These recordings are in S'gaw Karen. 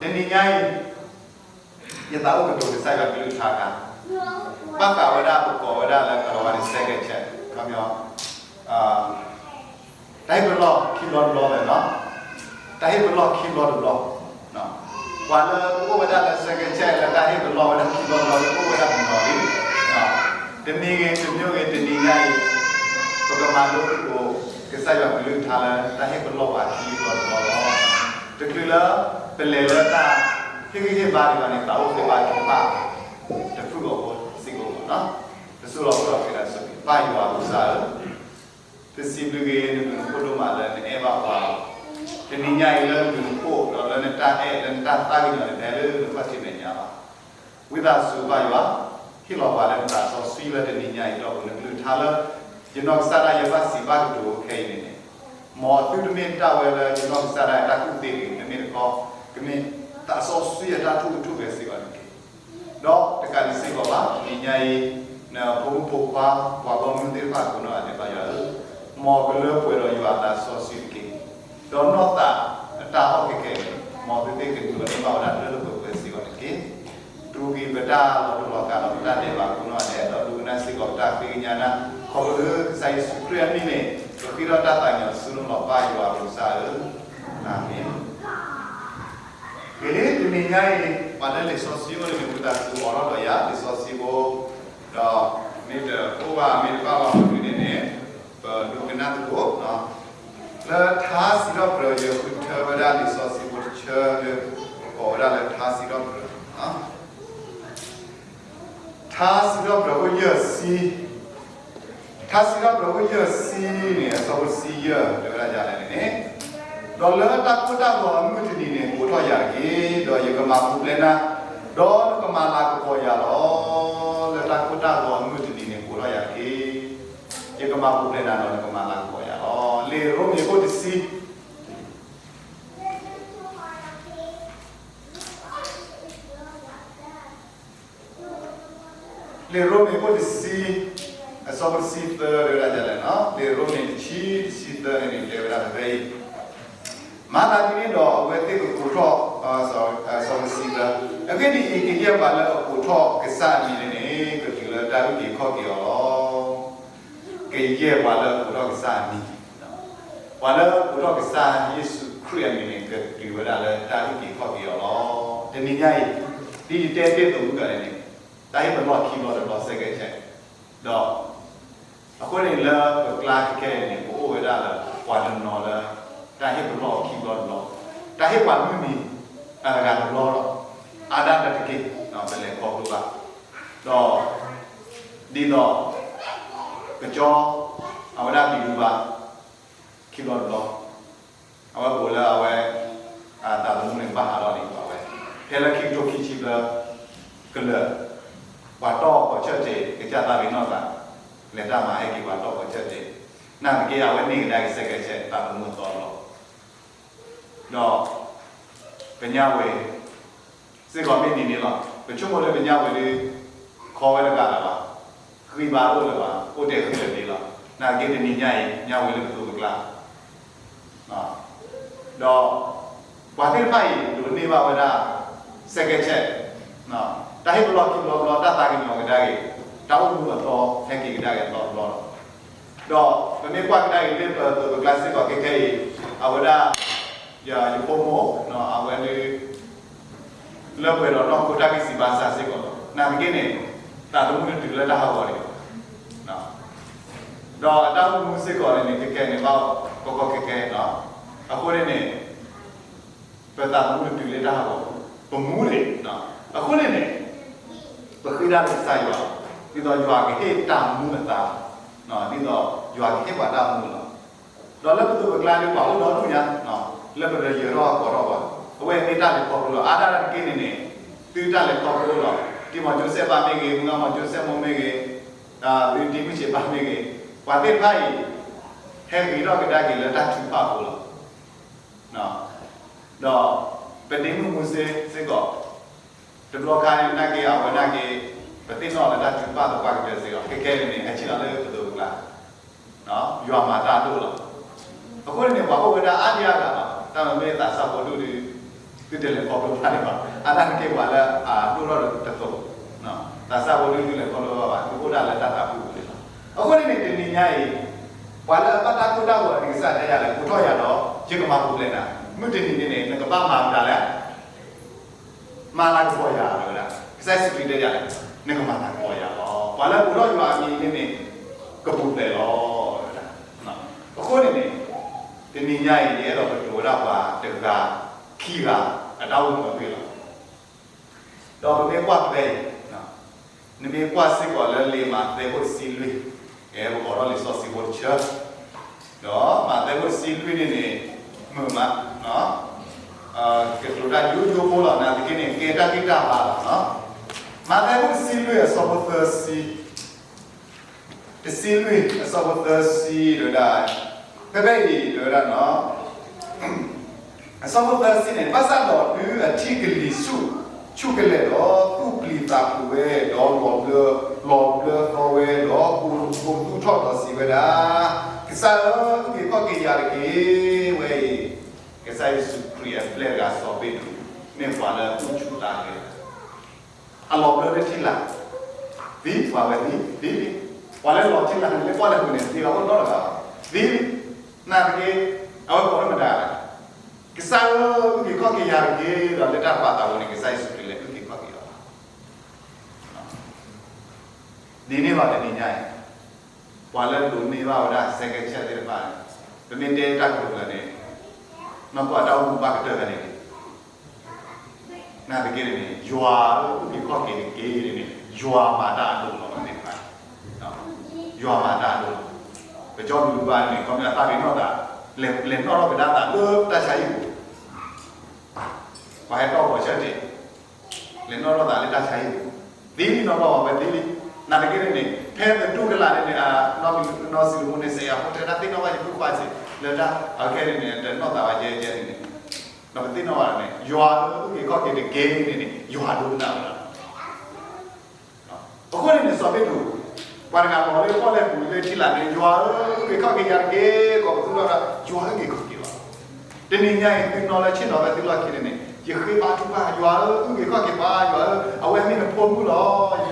တနံၤညါအံၤ ယသးအိၣ်ကတိၤကစၢ်ယွၤကလုၢ်ကထါအခါ, ဘၣ်ဃးဝဲဒၣ်ပကိးဝဲဒၣ်လၢကလီၤဝါန့ၣ် စဲကဲးဆဲး, ခီပညီ တၢ်ဟ့ၣ်ပလီၢ်ခံဘျီတဘျီလီၤ. တၢ်ဟ့ၣ်ပလီၢ်ခံဘျီတဘျီ, ပှၤလၢအိၣ်ဝဲဒၣ်လၢစဲကဲးဆဲး လၢတၢ်ဟ့ၣ်ပလီၢ်ဝဲဒၣ်ခံဘျီတဘျီလၢအိၣ်ဝဲဒၣ်တနီၤလံ. တမံၤဂ့ၤ တမံၤဂ့ၤ တနံၤညါအံၤ ပကမၤလိသကိး ကစၢ်ယွၤကလုၢ်ကထါလၢတၢ်ဟ့ၣ်ပလီၢ်ပှၤခံဘျီတဘျီလီၤ. တချုးလၢ ပလဲၤလၢတၢ်ဟ့ၣ်ဂံၢ်ဟ့ၣ်ဘါဒံးဘၣ်န့ၣ် သးအိၣ်သ့ၣ်တဖၣ် တဖုၣ်အီၤဖိစ့ၢ်ကီးလီၤ. ပဆိၣ်လီၤပှဲၤဒီးဃ့တၢ်ဆိၣ်ဂ့ၤ, ပၢ်ယွၤအကစၢ်ဧၢ, ပစံးဘျုးက့ၤနဘျုးနဖှိၣ်ဒိၣ်မးလၢနအဲၣ်ဘၣ်ပှၤ, တနံၤညါအံၤလၢနဘျုးနဖှိၣ် ဒီးလၢနတၢ်အဲၣ် လၢနတၢ်သးကညီၤန့ၣ် တဟဲလၢနခီၣ်ထံးမဲာ်ညါဘၣ်. ဝံသးစူၤပၢ်ယွၤ, ဟ့ၣ်လီၤပှၤလၢနသးစီဆှံလၢတနံၤညါအံၤ ဒီးပနကလုၢ်ကထါလၢ ယနီၢ်ကစၢ်ဒၣ်ယဲဘၣ်စံးဘၣ်ကတိၤခဲအံၤန့ၣ်န့ၣ်, မ်သုတမ့ၢ်ဒၣ်ဝဲလၢယနီၢ်ကစၢ်ဒၣ်ယဲတၢ်ကူၣ်သ့ဂ့ၤ, တမ့ၢ်တခီ ကမ့ၢ်သးစီဆှံအတၢ်ထူၣ်ကထူၣ်ဖဲစ့ၢ်ကီးန့ၣ်တက့ၢ်. ဒီးတကးဒံးစ့ၢ်ကီးဘၣ် တနံၤညါအံၤ နဖိမုၣ်ဖိခွါ ပှၤဂီၢ်မုၢ်သ့ၣ်တဖၣ်ကိးနီၢ်ဂၤဒဲး ပၢ်ယွၤဧၢ, မ်ကလၢပှဲၤဒီးယွၤအသးစီဆှံတက့ၢ်. ဒီးနီၢ်သးအတၢ်အီၣ်ခဲခဲအံၤန့ၣ် မ်သုသ့ၣ်ကဒိးန့ၢ်ဘၣ်ဝဲဒၣ်လၢလၢပှဲၤပှဲၤစ့ၢ်ကီးန့ၣ်တက့ၢ်. တူၢ်ကံၤပတၢ်လီၤတူာ်လီၤကာ်ဒီးပတၢ်ဒဲးဘးကိးနီၢ်ဂၤဒဲး ဒီးဒိကနၣ်စ့ၢ်ကီးပတၢ်ဃ့ကညးနၤ ခီဖျိလၢကစၢ်ယ့ၣ်ၡူးခရံာ်အမံၤန့ၣ် ပဃ့ထီၣ်တၢ်သးကညီၤဆူနလီၤ ပၢ်ယွၤအကစၢ်ဧၢ, အၤမ့ၣ်. ဂ့ၤလံ တနံၤညါအံၤ ပှၤလၢလံာ်စီဆှံဖိန့ၣ် မ့ၢ်ပသးစူၤအိးထီၣ်ဒီးယၤ လံာ်စီဆှံဖိ, ဒီးမ့ၢ်တအိၣ်ဘၣ် မ့ၢ်တဘၣ်ဘၣ်မနုၤန့ၣ်န့ၣ် ပဒိကနၣ်သကိး လၢထါစံးထီၣ်ပတြၢၤ ယဃုထၢဝဲဒၣ်လံာ်စီဆှံဖိတဆၢလၢ ပကိးဝဲဒၣ်လၢထါစံးထီၣ်ပတြၢၤ ထါစံးထီၣ်ပတြၢၤခိၣ်ယဲၢ်ဆံ, ထါစံးထီၣ်ပတြၢၤခိၣ်ယဲၢ်ဆံန့ၣ် အဆၢဖိတဆံယဲၢ် တဲဝဲဒၣ်ဒ်လဲၣ်န့ၣ်, ဒီးလၢတၢ်ကိၢ်တၢ်ဂီၤအမုၢ်တနံၤန့ၣ် ကိးထီၣ်ယၤတက့ၢ်, ဒီးယကမၤပူၤဖျဲးနၤ, ဒီးနကမၤလၤကပီၤယၤလီၤ. လၢတၢ်ကိၢ်တၢ်ဂီၤအမုၢ်တနံၤန့ၣ် ကိးထီၣ်ယၤတက့ၢ်, ယကမၤပူၤဖျဲးနၤ ဒီးနကမၤလၤကပီၤယၤလီၤ. လံာ်ရိမ့ၤခိၣ်တဆံ လံာ်ရိမ့ၤခိၣ်တဆံ အဆၢဖိတဆံသၢ တဲဝဲဒၣ်ဒ်လဲၣ်, လံာ်ရိမ့ၤတဆံ တဆံသၢန့ၣ်န့ၣ် တဲဝဲဒၣ်ဖဲအံၤ, မၤသးဒ်န့ၣ်ဒီးအဝဲသ့ၣ်ကကိးထီၣ်, အဆၢဖိတဆံသၢ, အဂ့ၢ်ဒ်အံၤ, ကယဲၢ်ပှၤလၢအကိးထီၣ်ကစၢ်အမံၤန့ၣ်န့ၣ် ကတုၤလၢတၢ်အုၣ်က့ၤခီၣ်က့ၤအီၤလီၤ. ကယဲၢ်ပှၤလၢအကိးထီၣ်ကစၢ်အမံၤ, ပှၤလၢအကိးထီၣ်ကစၢ်ယ့ၣ်ၡူးခရံာ်အမံၤန့ၣ် ကတုၤဝဲဒၣ်လၢတၢ်အုၣ်က့ၤခီၣ်က့ၤအီၤလီၤ. တနံၤညါအံၤ ဒ်ယတဲတ့ၢ်အသိးမုၢ်ကီၢ်န့ၣ်န့ၣ်, တၢ်ဟ့ၣ်ပလီၢ်ခံဘျီတဘျီ စဲကဲးဆဲး, ဒီး အဃိန့ၣ်လၢပကျါခဲခဲအံၤန့ၣ် ပအိၣ်ဝဲဒၣ်လၢ ပှၤတနီၤလၢ တၢ်ဟ့ၣ်ပလီၢ်ခံဘျီတဘျီ, တၢ်ဟ့ၣ်ပှၤမုၢ်နံၤ အတဂၤတဘျီဒီး အါဒၣ်တၢ်တက့ၢ် ပလဲၤခီဖျိဘၣ်, ဒီး ဒ်သိး ကကၠီ အဝဲဒၣ်ဘံဘူဘါ ခံဘျီတဘျီ, အဝဲပအိၣ်လၢအဝဲ သးသမူန့ၣ် ဘၣ်ဟးထီၣ်န့ၣ် အဝဲ ဖဲလၢခံကထိခံဆံဘျီ ကလၢာ် ပှၤတီၢ်အီၤကီၢ်ဆၢၣ်တ့ၢ် ကစၢ်သးပ့ၤနီၣ်သး လဲၤတၢ်မၤဟဲက့ၤပှၤတီၢ်ကီၢ်ဆၢၣ်တ့ၢ်, နာ်သက့ အဝဲန့ၢ်ကဒါက့ၤစဲကဲးဆဲး သးသမူအသီတဘျီ ဒီး ပညၣ်ဝ့ၤ စ့ၢ်ကီးမ့ၢ်န့ၣ်န့ၣ်လီၤ. ပဆိကမိၣ်လၢပညၣ်ဝ့ၤဒီး ခီဝဲတဂၤလၢၤဘၣ်, ဃံဘါအိၣ်လၢၤဘၣ်, အိၣ်တဲာ်ဃံလၢာ်ဒ့လီၤ. နာ်သက့တနံၤညါအံၤ ညၣ်ဝ့ၤလၢပသိးပကျါ ဒီး ပှၤသ့ၣ်တဖၣ်အံၤ ဒိးန့ၢ်ဘၣ်ဝဲဒၣ် စဲကဲးဆဲး တၢ်ဟ့ၣ်ပလီၢ်ခံဘျီတဘျီ တၢ်သးကညီၤကဒါက့ၤ တၢ်အိၣ်မူအသီ ဟဲက့ၤကဒါက့ၤအသီတဘျီလီၤ. ဒီးပမ့ၢ်ကွၢ်ကဒါက့ၤလၢပသိးပကျါစ့ၢ်ကီးခဲခဲအံၤ အဝဲဒၣ် ယ ယဖိမုၣ် အဝဲဒၣ် လၢပှဲၤဒီးနီၢ်ခိတၢ်ဂံၢ်စၢ်ဘါစၢ်စ့ၢ်ကီးလီၤ. နာ်သက့န့ၣ် သးသမူတတုၤလၢတၢ်ဟးဂီၤန့ၣ် ဒီးအတၢ်အိၣ်မူစ့ၢ်ကီးန့ၣ်န့ၣ် ခဲခဲန့ၣ် ဘၣ်ကီကီခဲခဲလီၤ. အဃိန့ၣ်န့ၣ် ပသးသမူတတုၤလၢတၢ်ဟးဂီၤ ပမူန့ၣ် အဃိန့ၣ်န့ၣ် ပဃ့တၢ်လၢကစၢ်ယွၤ ဒ်သိးယွၤကဟ့ၣ်တၢ်မူအသး ဒ်သိးယွၤကဟ့ၣ်ပှၤတၢ်မူလီၤ. ဒီးလၢပသိးပကျါန့ၣ် ပှၤအိၣ်ဒီဒူၣ်ညါ လၢပတယၢၤထီၣ်အကိးထီၣ်ဘၣ်. အဝဲမ့ၢ်တၢ်လဲၤခီဖျိလီၤ. အါဒၣ်တၢ်တက့ၢ်န့ၣ်န့ၣ် သုတၢ်လဲၤခီဖျိလီၤ. တံၤမီၤကၠိစဲးဘၣ်မ့ၢ်ဂ့ၤ, မုၢ်ဂၤမီၤကၠိစဲးမိၢ်မ့ၢ်ဂ့ၤ, သုတံၤမုၢ်ဆ့းဘၣ်မ့ၢ်ဂ့ၤ, ပှၤသ့ၣ်တဖၣ်အံၤ ဟဲဂ့ၤထီၣ်ကဒါက့ၤလၢတၢ်ထုကဖၣ်အပူၤလီၤ. ဒီးပဒ့မုၣ်မူစ့စ့ၢ်ကီး တဘျီခါန့ၣ် နာ်က့ အဝဲနာ်က့ ပသ့ၣ်နီၣ်လၢတၢ်ထုကဖၣ်သပှၢ်ကတၢၢ်စ့ၢ်ကီး ခဲခဲန့ၣ်န့ၣ် ဟဲထီၣ်လၢပသိးပကျါ ယွၤမၤတၢ်ဒိၣ်လီၤ. အဃိန့ၣ်န့ၣ် ပှၤအိၣ်ဝဲဒၣ်အါဒံအါဂၤလီၤ. တၢ်မ့ၢ်သးစၢ်ဖိဒိၣ်ဒုး သုတလဲၤခီဖျိဘၣ်န့ၣ်ဘၣ်. အတၢ်တက့ၢ်ပှၤလၢအဒိၣ်ထီၣ်တသိး, သးစၢ်ဖိဒုသုလဲၤခီဖျိဘၣ်ဘၣ်, သုအိၣ်ဒၣ်လၢတၢ်သးဖှံပူၤန့ၣ်လီၤ. အဃိန့ၣ်န့ၣ် တနံၤညါအံၤ, ပှၤလၢအဘၣ်တၢ်ကိၢ်တၢ်ဂီၤန့ၣ် ကစၢ်တဲယၤလဲၣ်, ကိးထီၣ်ယၤဒီး ယကမၤပူၤဖျဲးနၤ, မုၢ်တနံၤန့ၣ်န့ၣ် နကဘၣ်မၤမတၤလဲၣ် မၤလၤကပီၤယၤလီၤဝဲဒၣ်. ကစၢ်ယ့ၣ်ၡူးခရံာ်တဲယၤလဲၣ်, နကမၤလၤကပီၤယၤလီၤ. ပှၤလၢကိးထီၣ်ယွၤအမံၤန့ၣ်န့ၣ် ကပူၤဖျဲးလီၤဝဲဒၣ်. အဃိန့ၣ်န့ၣ်, တနံၤညါအံၤ ယအဲၣ်ဒိးကတိၤဝဲဒၣ်ပှၤတဂၤ, ခံဂၤ, အတၢ်အိၣ်မူအဂ့ၢ်လီၤ. ဒီးပမ့ၢ်ကွၢ်ဖဲအံၤ, နမ့ၢ်ကွၢ်စ့ၢ်ကီးလၢလံာ်မးသဲခိၣ်တဆံလွံၢ်, အဲ ပကိးထီၣ်လံာ်စီဆှံဖိတဆၢ, ဒီးမးသဲခိၣ်တဆံလွံၢ်န့ၣ်န့ၣ်, မုာ်မး, ကတိၤတၢ်ယိယိဖိလီၤ, နာ်သက့န့ၣ် ကဲတၢ်ဂံၢ်တၢ်ဘါလီၤ. မးသဲခိၣ်တဆံလွံၢ်အဆၢဖိသၢဆံ, တဆံလွံၢ်အဆၢဖိသၢဆံ တဲဝဲဒၣ်, ဖဲဖဲအံၤတဲဝဲဒၣ်, အဆၢဖိသၢဆံန့ၣ်, ဘၣ်ဆၣ်ဒီးတုၤအထံၣ်ကလံၤဆူၣ်ဆူၣ်ကလဲာ်ဒီး သူၣ်ပျံၤသးဖုးဝဲ, ဒီးလီၤဘျၢ, လီၤဘျၢသီဝဲ, ဒီးကိးသူၣ်ထီၣ်ဒီးစံးဝဲဒၣ်, ကစၢ်ဧၢ, အုၣ်က့ၤခီၣ်က့ၤယၤတက့ၢ်. ဝဲအံၤ, ကစၢ်ယ့ၣ်ၡူးခရံာ်အပျဲၢ်တဂၤစီၤပ့းတရူး, မ့ၢ်ပှၤလၢအသူၣ်ဆူၣ်သးဂဲၤ အလီၤဘျၢလၢထံလာ်, သံ, ပှၤဝဲသံ, သံလံ. ပှၤလၢလီၤထံလာ်န့ၣ် လၢကွၢ်လၢပူၤန့ၣ် သံလီၤအိၣ်နီတဂၤဘၣ်, သံလံ. နာ်သက့, အဝဲကိးလၢမတၤလဲၣ်, ကစၢ်ဧၢ, အုၣ်က့ၤခီၣ်က့ၤယၤတက့ၢ်. ဒီးလၢတၢ်တပာ်သးဝဲန့ၣ် ကစၢ်ယ့ၣ်ၡူးခရံာ်လဲၤအုၣ်က့ၤခီၣ်က့ၤအီၤလီၤ. ဒ်န့ၣ်ဘၣ်တနံၤညါအံၤ, ပှၤလၢဒိးန့ၢ်ဘၣ်ဝဲဒၣ် second chance သ့ၣ်တဖၣ်, ပမ့ၢ်တဲတၢ်ကတိၤလၢန့ၣ်, နီၢ်ကီၢ်အတၢ်အိၣ်မူဘၣ်ကတၢၢ်ဖဲန့ၣ်န့ၣ်, နာ်သက့န့ၣ်န့ၣ် ယွၤဧၢ, အုၣ်က့ၤခီၣ်က့ၤတက့ၢ်န့ၣ်န့ၣ် ယွၤမၤတၢ်အဒိၣ်လီၤသ့ၣ်တဖၣ်, ယွၤမၤတၢ်အဒိၣ်လီၤ. ပကၠီလူၤဘၣ်န့ၣ် ခီပညီသးက့ၤနီၣ်သး, လဲၤနီၣ်ထီၣ်ကဒါသးလၢတၢ်ဆါဟံၣ်ပူၤ, ပှၤဟဲတီၢ်ပီၤဆၢထံး, လဲၤနီၣ်ထီၣ်သးလၢတၢ်ဆါဟံၣ်ပူၤ, သံလံနီၢ်ကီၢ်ဝဲသံလံ. နာ်သက့န့ၣ်န့ၣ် ဖဲသတူၢ်ကလာ်န့ၣ်န့ၣ် နီၢ်စံးလမူန့ၣ် စဲးယၤဖိတဲဒၣ် သ့ၣ်နီၣ်ဘၣ်ယပုၢ်ခွါစ့ၢ် လၢတၢ်အခဲန့ၣ်န့ၣ် တနီၣ်သးဘၣ်ယဲယဲန့ၣ်န့ၣ်, ဒီးပသ့ၣ်နီၣ်ဘၣ်န့ၣ် ယွၤဧၢ အုၣ်က့ၤခီၣ်က့ၤတက့ၢ်န့ၣ်န့ၣ် ယွၤဒိကနၣ်ဝဲဒၣ် အဃိန့ၣ်န့ၣ် စီၤပ့းတရူး, ပှၤတဂၤလီၤလၢပီၣ်လဲၣ်ပူၤလၢထံလာ်န့ၣ် ယွၤဧၢ အုၣ်က့ၤခီၣ်က့ၤယၤတက့ၢ်, ကိးပသူထီၣ်ဒီး ယွၤအုၣ်က့ၤခီၣ်က့ၤလီၤ. တနံၤညါအံၤ သုနီၣ်လၢဆ့ၣ်နီၤဖဲသုလီၢ်ခံန့ၣ်န့ၣ် ယဃ့ဘါထုကဖၣ် ယွၤဧၢ အုၣ်က့ၤခီၣ်က့ၤပှၤ ယွၤဧၢ အဝဲမ့ၢ်နဖိမုၣ်လီၤ ယ ဟ့ၣ်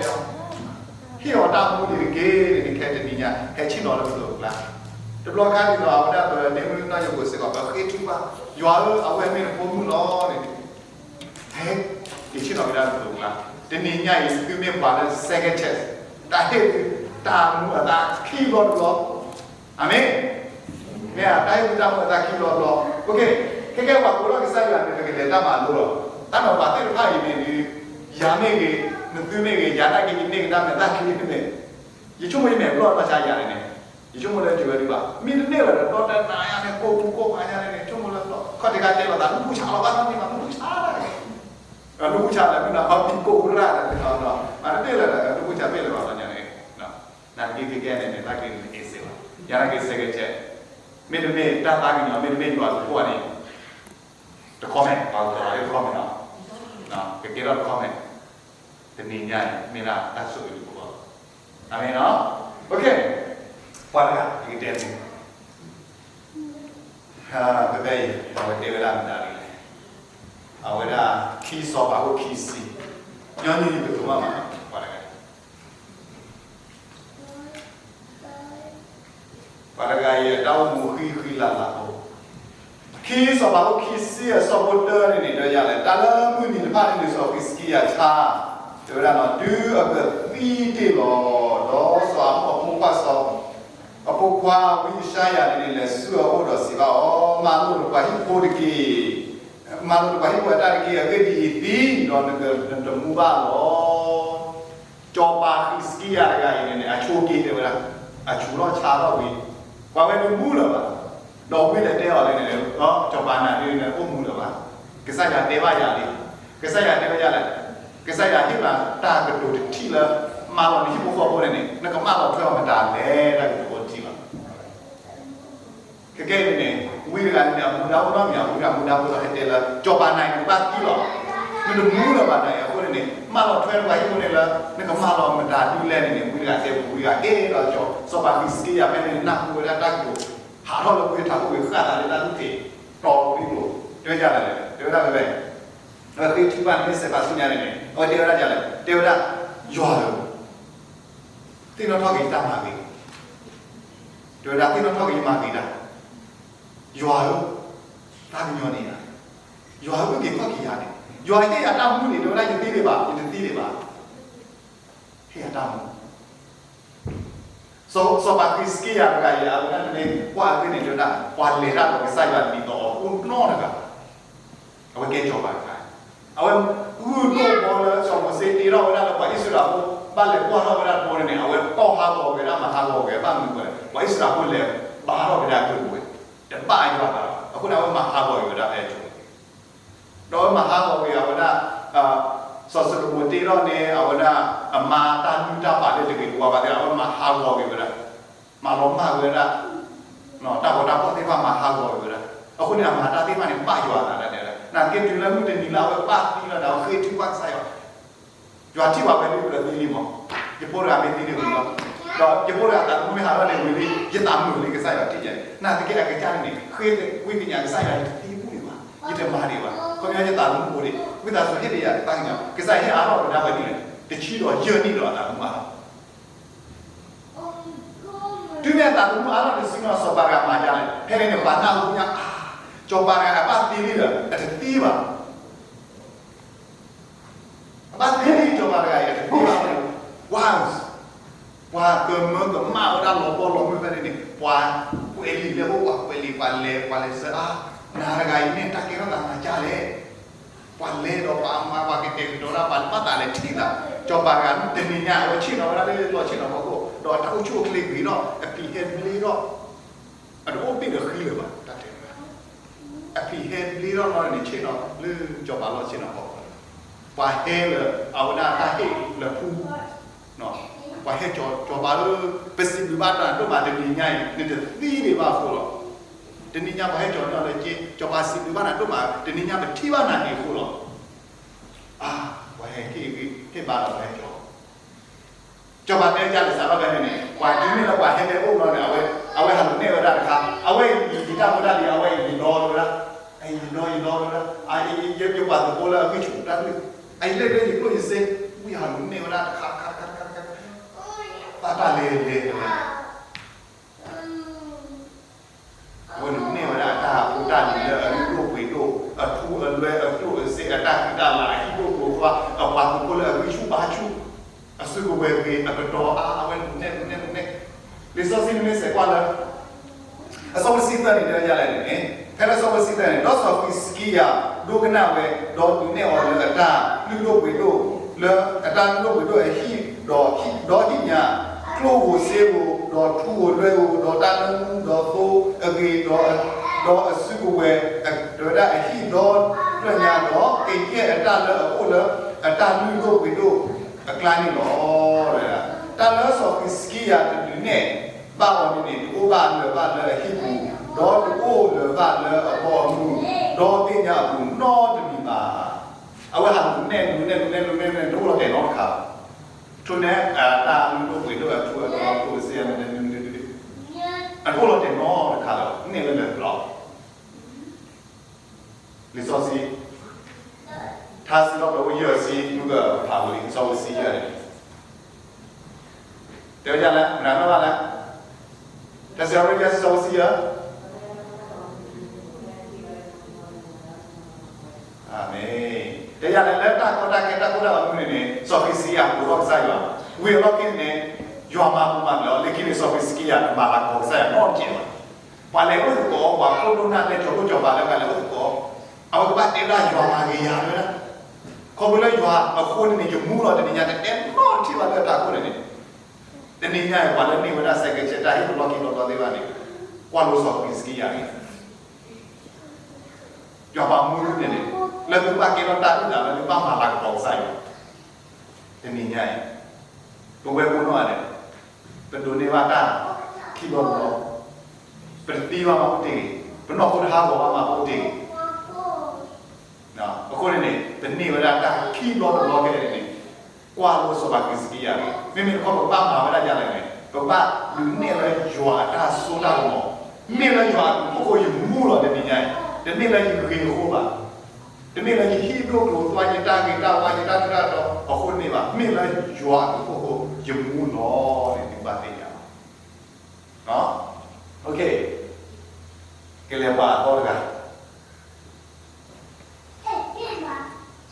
အီၤတၢ်မူန့ၣ်တက့ၢ်န့ၣ် ခဲတနံၤညါ ဟဲဆ့ၣ်နီၤလၢပသိးပကျါ, တဘျီခါဒ်သိးအဝဲဒၣ်ပဒ့မုၣ်နီၢ်ယိၤကိးစ့ၢ်ကီး ပဃ့ထုကဖၣ် ယွၤဧၢ အဝဲမ့ၢ်နဖိမုၣ်လီၤန့ၣ် ဟဲက့ၤဆ့ၣ်နီၤကဒါပသိးပကျါ, တနံၤညါအံၤ သုမ့ၢ်ပှၤလၢ second chance တၢ်ဟ့ၣ်သုတၢ်မူအသးခံဘျီတဘျီ, အၤမ့ၣ်, မ့ၢ်ဧါ တၢ်ဟ့ၣ်သုတၢ်မူအသးခံဘျီတဘျီ, ခဲကဲ ပှၤကိးထီၣ်ကစၢ်ယွၤန့ၣ် ပကလဲၤတၢ်မၤလိလီၤ, တၢ်မၤပှၤသ့ၣ်တဖၣ်အံၤန့ၣ် ယၤမ့ၢ်ဂ့ၤ, နသုမ့ၢ်ဂ့ၤ, ယၤနာ်က့ ယန့ၢ်ကဒါမဲာ်သၣ်ချံန့ၣ် ယဆိကမိၣ်ယမဲာ်ဘျီၣ်နီၢ်ဆါယၤန့ၣ်န့ၣ်, ယဆိကမိၣ်လၢတ့ၢ်ဝဲဒံးဘၣ်, မ့ၢ်တန့ၢ်လၢၤဒီး ဒီတနၤညါန့ၣ် ကိၢ်ပူၤကိၢ်ပၤညါန့ၣ်န့ၣ် ဆိကမိၣ်လၢ ခီၣ်ထံးခါတဲလီၤသး လူၢ်ဘူၣ်ဆးလီၤဘၣ် နီၢ်မ့ၢ်ဘၣ် လူၢ်ဘူၣ်ဆးလီၤ, လူၢ်ဘူၣ်ဆးလၢမ့ၢ်နီၢ် ခီၣ်ထံးကိၢ်ပူၤရၣ်လၢ မ့ၢ်တန့ၢ်လၢၤဒီး လူၢ်ဘူၣ်ဆးဘၣ်လၢဘၣ်နီၢ်ညါန့ၣ်, နာ်က့ ခဲကဲန့ၣ် မဲာ်သၣ်ချံန့ၣ် အ့ၣ်စ့လီၤ, ယၤနာ်က့ second chance, မ့တမ့ၢ်တၢ်သးကညီၤ မ့တမ့ၢ်ယွၤသံကွၢ်န့ၣ် တ comment ပှၤကတိၤလၢတ comment နီၤ, ကကဲထီၣ်တ comment, တနံၤညါအံၤ မ့ၢ်ဒၣ်တၢ်ဆိၣ်ဂ့ၤတဘိလီၤ, အၤမ့ၣ်နီၤ, ပှၤတဂၤ ယကတဲန့ၣ်, ဖဲဖဲအံၤ အဝဲတဲဝဲဒၣ်မတၤဒ်လဲၣ်, အဝဲဒၣ် ခံစီၤပၤအိၣ်ခံဆံ, ညီနုၢ်ယကတိၤမးမး ပှၤတဂၤ ပှၤတဂၤအံၤ အတၢ်အိၣ်မူဃံဃံလၤလၤဖိ, ခံစီၤပၤအိၣ်ခံဆံ အဆၢဖိတၢန့ၣ်န့ၣ် တဲယၤလဲၣ်, တၢ်လၢမုၢ်နံၤတဖၣ်န့ၣ်န့ၣ် စီၤဟံးစကံယၤဆါ, တဲဝဲဒၣ်နီၤ, တုၤအကသံတ့ၢ်လီၤ, ဒီးစီၤအမိၣ်အဖိခွါစီၤ, အဖိခွါဝံယၡါယၤန့ၣ်န့ၣ် လဲၤဆူအအိၣ်ဒီးစံးဘၣ်အီၤ, မၤလိာ်နပှၤဟံၣ်ဖိတက့ၢ်, မၤလိာ်နပှၤဟံၣ်ဖိအတၢ်တက့ၢ်, အဂ့ၢ်ဒ်အံၤ သံဒီးနကနတမူဘၣ်လီၤ. စီၤပၤဟံးစကံယၤတဂၤအံၤန့ၣ်န့ၣ် အဆိက့ၤတဲဝဲဒၣ်, အဆူးထီၣ်ဆါထီၣ်ဝံၤ, ပှၤဝဲတမူလၢၤဘၣ်. ဒီးဝံလဲၤတဲအီၤလၢန့ၣ်, စီၤပၤနၤဒ်န့ၣ် အိၣ်မူလၢၤဘၣ်. ကစၢ်ယွၤတဲဘၣ်ယၤလံ, ကစၢ်ယွၤတဲဘၣ်ယၤလၢ, ကစၢ်ယွၤဟ့ၣ်ဘၣ်တၢ်ကတိၤတထံၣ်လၢ မၤလီၤနဟံၣ်ဖိဃီဖိန့ၣ်န့ၣ် နကမၢလီၤထွဲအီၤမတၤလဲၣ် တၢ်ကတိၤဖိတထံၣ်လီၤ. ခဲကဲန့ၣ်န့ၣ် ဝံတဂၤန့ၣ်န့ၣ် အမူဒါအိၣ်နီတမံၤ ဝံတဂၤမူဒါဖိဒီးဟဲတဲလၢ စီၤပၤနၤအံၤ နကဘၣ်သံလီၤ. နတမူလၢၤဘၣ်နၤအံၤအဃိန့ၣ်န့ၣ် မၢလီၤထွဲနပှၤဟံၣ်ဖိန့ၣ်လၢ နကမၢလီၤမတၤဒ်လဲၣ်န့ၣ်န့ၣ် ဝံတဂၤတဲပူၤ ဝံတဂၤကဲဒီး စီၤပၤဟံးစကံယၤဖဲန့ၣ် နၢ်ဟူဝဲဒၣ်တၢ်ကတိၤ ဟးထီၣ်လၢဝံထးခိၣ်ဝံၤ ဃၣ်သးလၢတၢ်လုၢ်ထံး တီၤလီၤဝံၤကျိၤ တဲဝဲဒ်လဲၣ်, တဲဝဲဒၣ်ဖဲဖဲ ပဃ့ထုကဖၣ်န့ၣ် မ့ၢ်စဲးဖးဆူညါန့ၣ်န့ၣ် အဝဲတဲဝဲဒၣ်ဒ်လဲၣ်, တဲဝဲဒၣ်, ယွၤဧၢ, သ့ၣ်နီၣ်ထီၣ်က့ၤယတၢ်မၤဂ့ၤ, တဲဝဲဒၣ် သ့ၣ်နီၣ်ထီၣ်က့ၤယမၤဂ့ၤတၢ်, ယွၤဧၢ, သးကညီၤန့ၢ်ယၤ, ယွၤဧၢ အုၣ်က့ၤခီၣ်က့ၤယၤန့ၣ်, ယွၤဟ့ၣ်ယၤတၢ်မူန့ၣ် တဲဝဲဒၣ် ယသ့ဒံးဘၣ် ယတသ့ဒံးဘၣ်, ဟ့ၣ်ယၤတၢ်မူ စီၤပၤဃံးစကံယၤတဂၤအံၤ အဝဲဒၣ်န့ၣ် ကွၢ်အဂ့ၢ်န့ၣ် တဲဝဲဒၣ် ပှၤလဲၤတၢ်ဒီးကစၢ်ယွၤဒ်သိးအီၤ အိၣ်နီတဂၤဘၣ်. အဝဲကဲစီၤပၤတဂၤ, အဝဲဂုာ်ကျဲးစၢးလၢစီၤမိၤၡ့တ့ထီၣ်ဝဲဒၣ်လၢပှၤအံၣ်စရ့လးဖိ ဘၣ်လဲၤကွၢ်ထီၣ်ဝဲဒၣ်တဘိန့ၣ်န့ၣ် အဝဲတီၢ်ဟးဂီၤက့ၤဝဲဒၣ် မၤဟးဂီၤက့ၤဝဲ ဘၣ်မနုၤအဃိလဲၣ်, ပှၤဟးထီၣ်က့ၤဒၣ်အကျိၤဝဲ တဘၣ်ယွၤဘၣ်, အဃိန့ၣ် အဝဲမၤဟးဂီၤက့ၤဝဲဒၣ်ဖဲအကၠိၤ ဒီးအဝဲမၤဟးဂီၤက့ၤအဝဲဒၣ်, စီၤၡလိၤမိၤတ့ထီၣ်န့ၣ် အဝဲဒၣ်အမါတၢ်လုၢ်တၢ်ပာ်လၢတဂ့ၤတဝါဘၣ်သ့ၣ် အဝဲမၤဟးဂီၤက့ၤဝဲဒၣ်, မၤလီၤမၢ်ဝဲဒၣ်, တၢ်ဂီၤတၢ်ဖီၣ်သ့ၣ်တဖၣ်မၤဟးဂီၤက့ၤဝဲဒၣ်, အဃိန့ၣ် အမၤတၢ်သ့ၣ်တဖၣ်န့ၣ် ဘၣ်ယွၤအသးဒၣ်တဲဝဲဒၣ်, နာ်သက့တုၤလၢမုၢ်တနံၤလၢအဝဲဘၣ်သံလီၤဒီး အဝဲဃ့ထုကဖၣ်ကစၢ်ယွၤ ယွၤထံၣ်ပှၤဝဲလံ ပတသံလံမး, ယဖိတဂၤမ့ၢ်သံန့ၣ်ဝံၤလီၤ, ဒီးယဖိတဂၤသးသမူမ့ၢ်ဟးထီၣ်န့ၣ်ဝံၤလံ ယသးမုာ်လံ ကစၢ်ယွၤထံၣ်ယဲ, နာ်သက့အကစၢ်န့ၣ်န့ၣ် ဃ့ဝံသးစူၤ ကစၢ်ယွၤ ယတသံဘူၣ်ဒံးဘၣ်, ယတမၤဒံးဘၣ်, ခီပညီယသးသမူအိၣ်ဒံး, ဝံသးစူၤဟ့ၣ်ဒံးယၤတသးကညီၤ, ကစၢ်ယွၤဟ့ၣ်အါထီၣ်ဝဲဒၣ်ဝဲန့ၣ်, တဆံဒီးယဲၢ်နံၣ်ဒီးအသးသမူအါထီၣ် တုၤမ့ၢ်အသးသမူအါထီၣ်တစုန့ၣ် စီၤပၤတဂၤမၤဒ်လဲၣ်, ဖဲန့ၣ်န့ၣ် ပှၤနၢ်ဟူညါ, စီၤပၤတဂၤအဘၣ်သံလံဒီး အတသံဘၣ် အဘၣ်သံလံ စီၤပၤတဂၤအံၤ အတသံဘၣ်န့ၣ်, ဝါ, ပှၤကမၢကမၣ်ဝဲဒၣ်လီၤဘီလီၤမုၢ်ဖဲန့ၣ်န့ၣ် ပှၤကွဲးလံာ်လၢပှၤကွဲးလံာ် ပှၤလဲၤ ပှၤလဲၤဆၢအါ, နၤတဂၤအံၤမ့ၢ်တၢ်ကဲထီၣ်သးမၤဒ်လဲၣ်, ပှၤလဲၤဒီးပှၤမၤ ပှၤကတဲာ်ကတီၤတၢ် ပှၤဘၣ်သးလဲၤထံၣ်သး, စီၤပၤတဂၤ တနံၤညါအဝဲဆ့ၣ်နီၤဝဲဒၣ်လၢလီၢ်ဆ့ၣ်နီၤဖီခိၣ် ဒီးအတၢ်အိၣ်ဆူၣ်အိၣ်ချ့ဂ့ၤထီၣ် အဖံးဟဲဘျ့ထီၣ် အတအိၣ်ဘ့ၣ်ဒီးဃံလၢၤဘၣ် တၢ်တဲဝဲဒၣ်, အဖံးဟဲဘျ့ထီၣ်နီၢ်န့ၣ် ဆ့ၣ်နီၤလၢစီၤပၤလီၢ်ဆ့ၣ်နီၤဖီခိၣ်, ပှၤဟဲလၢ အဝဲဒၣ်တၢ်ဟ့ၣ်လၢဖူ ပှၤဟဲကၠီၤ စီၤပၤဧၢ, ပစံးဘျုးဘၣ်နၤဒိၣ်မး တနံၤညါအံၤ နတသံဒံးဘၣ်အဃိလီၤ. တနံၤညါပှၤဟဲကၠီၤန့ၢ်အီၤလၢက့, စီၤပၤစံးဘျုးဘၣ်နၤဒိၣ်မး တနံၤညါပထံၣ်ဘၣ်နၤဒံးအဃိလီၤ. အါ, ပှၤဟဲက့ၤဂ့ၤ ဟ့ၣ်ဘါဒီးပှၤဟဲကၠီၤ စီၤပၤတဲဒ်လဲၣ်စးထီၣ်ဖဲန့ၣ်န့ၣ် ပှၤတုၤမ့ၢ်လၢပှၤဟဲတဲအိၣ်ဘျီန့ၣ် အဝဲ အဝဲဟးလူၤနဲၣ်ဝဲဒၣ်တခါ, အဝဲအံၤယတၢ်ဖိတၢ်လံၤ အဝဲအံၤယဒီဝဲဒၣ်, အံၤယဒီယဒီဝဲဒၣ်, ယပှၤသကိးလၢအဂံၢ်ဆူၣ်တၢ်ဒုး, အံၤလၢလၢယကျိၣ်ယစ့, ဝံဟးလူၤနဲၣ်ဝဲဒၣ်တခါတခါတခါတခါတခါ, ဘၣ်တၢ်လဲၤလဲၤတဝဲ အဝဲလူၤနဲၣ်ဝဲဒၣ်အတၢ်ဖိတၢ်လံၤလၢအလုၢ်ဒိၣ်ပှ့ၤဒိၣ်, အထူအလွဲၢ်အကျိၣ်အစ့ အတၢ်ဃံတၢ်လၤ အဟံၣ်ဒိၣ်ကျိၤသွါ, အပှၤသကိးလၢအဂံၢ်ဆူၣ်ဘါဆူၣ်, အစုကဝဲၤဂ့ၤ အကတီၤအါ အဝဲလူၤနဲၣ်လူၤနဲၣ်လူၤနဲၣ်, လံာ်စီဆှံန့ၣ်မ့ၢ်စဲးကွၢ်လၢ အဆၢဖိတဆံသၢန့ၣ် တဲဝဲဒ်လဲၣ်န့ၣ်, ဖဲလၢအဆၢဖိတဆံသၢန့ၣ် ဒီးစီၤဃံးစကံယၤဒိကနၣ်ဝဲ, ဒီးဒုးနဲၣ်အီၤလၢအတၢ်လုၢ်ဒိၣ်ပှ့ၤဒိၣ်, လၢအတၢ်လုၢ်ဒိၣ်ပှ့ၤဒိၣ်အဟံၣ်, ဒီးဟံၣ်, ဒီးဟံၣ်ညါ, ကျိၣ်ဧိၤစ့ဧိၤ, ဒီးထူဧိၤလွဲၢ်ဧိၤ, ဒီးတၢ်နၢမူဒီးသိအဂ့ၤ, ဒီးအစုကဝဲၤ, ဒီးဝဲဒၣ်အဟံၣ်ဒီဖျၢၣ်ညါ, ဒီးကယဲၢ်အတၢ်လၢအအိၣ်လၢအတၢ်လုၢ်ဒိၣ်ပှ့ၤဒိၣ်အကျါန့ၣ်လီၤ. တၢ်လၢစီၤဃံးစကံယၤတဒုးနဲၣ် ဘၣ်အီၤန့ၣ်န့ၣ် တအိၣ်ဘၣ်လၢၤဘၣ်လၢအဟံၣ်ပူၤ, ဒီးတအိၣ်လၢၤဘၣ်လၢအဘီအမုၢ်, ဒီးသ့ၣ်ညါအပူၤနီတမံၤဘၣ်. အဝဲဟးလူၤနဲၣ်လူၤနဲၣ်လူၤနဲၣ်လူၤနဲၣ် တအိၣ်လီၤတဲာ်နီတခါဘၣ်. ဆိန့ၣ် တၢ်လုၢ်ဒိၣ်ပှ့ၤဒိၣ်အထူအလွဲၢ်အကျိၣ်အစ့ အတအိၣ်လီၤတဲာ်နီတခါလၢၤဘၣ်, နဲၣ်ဝဲလၢာ်လီၤ. လံာ်စီဆှံ ထါစံးထီၣ်ပတြၢၤ အဆၢယဲၢ်ဆံ မုၢ်ကဖးဝံၤလံ အဆၢဖိတဆံယဲၢ်န့ၣ် တဲဝဲဒ်လဲၣ်, မနုၤဘၣ်လဲၣ်, ထါစံးထီၣ်ပတြၢၤ အဆၢယဲၢ်ဆံ အဆၢဖိတဆံယဲၢ်, အၤမ့ၣ်, တဲဒ်လဲၣ်, လၢတၢ်ကီတၢ်ခဲတၢ်ကိၢ်တၢ်ဂီၤမနုၤန့ၣ်န့ၣ် စီၤဃံးစကံယၤပိာ်ထီၣ်ကစၢ်ယွၤ, ဝံၤအလီၢ်ခံန့ၣ်န့ၣ် ယွၤမၤပူၤမၤဖျဲးအီၤ, လၢခံန့ၣ် စီၤဃံးစကံယၤတမၤလၤကပီၤကစၢ်ယွၤနီတစဲးဘၣ်. ပှၤလဲၤအိၣ်သကိးအီၤ, ပှၤခိၣ်ဒိၣ်နၢ်နဲၣ် ကၠီၤခိၣ်ကၠီၤပၤလၢပှၤလဲၤအိၣ်သကိးအီၤ, အဝဲကဘၣ်တဲဝဲဒၣ်ယွၤမၤဂ့ၤယၤဝဲဒၣ်, ခီဖျိလၢယွၤအဃိန့ၣ်န့ၣ် ယမူလီၤတနံၤညါ တတဲနီတထံၣ်ဘၣ်လၢတၢ်ခိၣ်န့ၣ်န့ၣ်, တနံၤညါအံၤ ပှၤလၢန့ၢ်ဝဲဒၣ် စဲးကဲးဆဲး တၢ်ဟ့ၣ်ပလီၢ်ခံဘျီဘျီသ့ၣ်တဖၣ်န့ၣ် ကွၢ်လိစီၤဃံးစကံယၤန့ၣ် ယွၤပာ်မူန့ၣ်န့ၣ် လၢသုဘၣ်ကဲထီၣ်တၢ်အုၣ်သး လၢသုဘၣ်မၤလၤကပီၤကစၢ်ယွၤ, တနံၤညါအံၤ ပဝဲကိးနီၢ်ဂၤဒဲး ပဒိးန့ၢ်ဘၣ်တၢ်ခံဘျီတဘျီ, ပတသံဘၣ်မးအိၣ်တ့ၢ်ဂ့ၤ, ပနီၢ်ခိတဟးဂီၤဘၣ်မးအိၣ်တ့ၢ်ဂ့ၤ အဃိန့ၣ်န့ၣ် ပန့ၢ်ဝဲဒၣ်တၢ်ခံဘျီတဘျီခဲအံၤန့ၣ် ကွၢ်လိစီၤပၤဃံးစကံယၤန့ၣ် မ့မ့ၢ်တခီ ပကဘၣ်မၤဝဲဒၣ်ဒ်လဲၣ်န့ၣ် ပကဘၣ်ဒုးနဲၣ်လၢယွၤအတၢ်စိတၢ်ကမီၤ, မ့ၢ်လၢယွၤအဘျုးအဖှိၣ်အဃိယမူလီၤတနံၤညါအံၤ, တမ့ၢ်လၢယဂ့ၤအဃိဘၣ်. တမ့ၢ်လၢယဟံၣ်ဒိၣ်ကျိၤသွါ ယတၢ်ဂ့ၤတၢ်ဝါ ယတၢ်ထူးတၢ်တီၤအဃိန့ၣ်ဘၣ်, မ့ၢ်လၢယွၤအဘျုးအဖှိၣ်အဃိ ယမူလီၤန့ၣ် သုဘၣ်သ့ၣ်ညါလီၤ. ကလဲၤပှၤအသီတဂၤ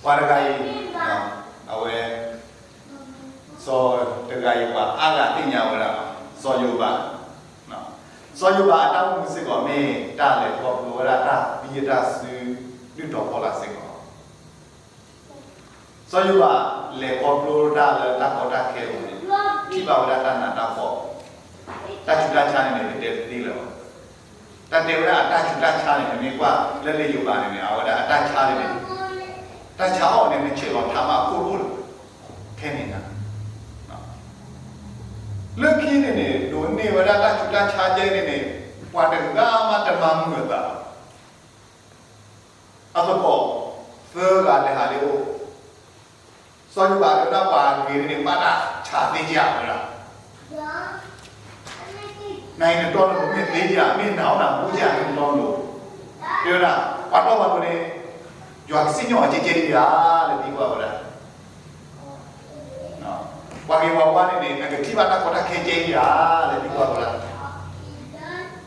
ပှၤတဂၤအံၤ အဝဲ စီၤတဂၤအံၤ ပှၤအါဂၤသ့ၣ်ညါဝဲဒၣ် စီၤယိၤဘး, စီၤယိၤဘးအတၢ်အိၣ်မူစ့ၢ်ကီး မ့ၢ်တၢ်လဲၤခီဖျိဝဲဒၣ်တၢ်သံအတၢ်စု ဒုၣ်တီၤဖီလာ်စ့ၢ်ကီး စီၤယိၤဘးလဲၤခီဖျိတၢ်လၢတၢ်ကီတၢ်ခဲအပူၤန့ၣ် ထံၣ်ဘၣ်ဝဲဒၣ်တၢ်နးတၢ်ဖှီၣ်, တၢ်ဆူးတၢ်ဆါန့ၣ်န့ၣ် ပတဲတသ့လၢၤဘၣ်. တၢ်တဲဝဲဒၣ်အတၢ်ဆူးတၢ်ဆါန့ၣ် နမ့ၢ်ကွၢ်လၢလံာ်ယိၤဘးန့ၣ်န့ၣ် အဝဲဒၣ်အတၢ်ဆါန့ၣ်န့ၣ် တၢ်ဆါအီၤန့ၣ် နဆဲးလီၤထါမးအခိၣ်ဒိၣ်လၢ ခဲန့ၣ်နၤ လၢခံန့ၣ်န့ၣ် ဒိးန့ၢ်ဝဲဒၣ်တၢ်ဆူးတၢ်ဆါကဲန့ၣ်န့ၣ် ပှၤတဂၤမးတမၤမုာ်အသးဘၣ်. အသကိးသၢဂၤလဲၤဟးလၢအအိၣ်, စီၤယိၤဘးတဲဝဲဒၣ်ပှၤဂ့ၤန့ၣ်န့ၣ် ဘၣ်တၢ်ဆါသ့ကယၤဝဲဒၣ်, နအံၤနတီနလိၤမ့ၢ်သ့ကယၤ မ့ၢ်နၤအီၣ်နၤမူကယၤန့ၣ်နတီနလိၤ, တဲဝဲဒၣ် ပှၤတီပှၤလိၤန့ၣ် ယွၤကစံၣ်ညီၣ်အီၤကဲကဲဒံးဧါ လဲၤသံကွၢ်ဝဲဒၣ် ပှၤဂ့ၤပှၤဝါန့ၣ်န့ၣ် နကထံၣ်ဘၣ်တၢ်ကီတၢ်ခဲကဲဧါ လဲၤသံကွၢ်ဝဲဒၣ်,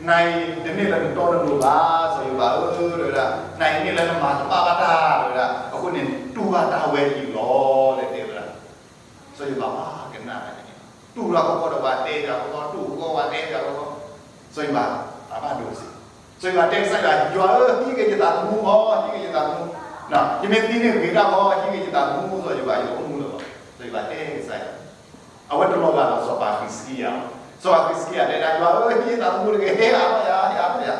နအံၤတမ့ၢ်လၢနတီနလိၤဘၣ် စီၤယိၤဘးဧၢ တဲဝဲဒၣ်, နအံၤန့ၣ်လၢနမၤတဘၣ်ဘၣ်တၢ် တဲဝဲဒၣ်, အဃိန့ၣ် တူၢ်ဘၣ်တၢ်ဝဲအံၤလီၤ လဲၤတဲဝဲဒၣ်, စီၤယိၤဘးမၤကနၣ်တၢ်န့ၣ်, တူၢ်လၢခီခီဒီးပှၤတဲပှၤခီခီ တူၢ်ခီခီပှၤတဲပှၤခီခီ, စီၤယိၤဘး အဘၣ်ဒိစ့ၢ်, စီၤယိၤဘးတဲကစၢ်ယွၤ, ယွၤဧၢ ဟံးက့ၤယသးသမူမး ဟံးက့ၤယသးသမူ, ယမ့ၢ်သံန့ၣ်ဂ့ၤဒၣ်မး ဟံးက့ၤယသးသမူ စီၤယိၤဘး ယအိၣ်မူလၢၤဘၣ်, စီၤယိၤဘးတဲကစၢ်ယွၤ, အဝဲတလီၤဂာ်ဒီးစီၤပၤဃံးစကံယၤ, စီၤပၤဃံးစကံယၤတဲဒၣ် ယွၤဧၢ ဟံးယသးသမူတဂ့ၤ ဟ့ၣ်အါထီၣ်ယၤ ဟ့ၣ်အါထီၣ်ယၤ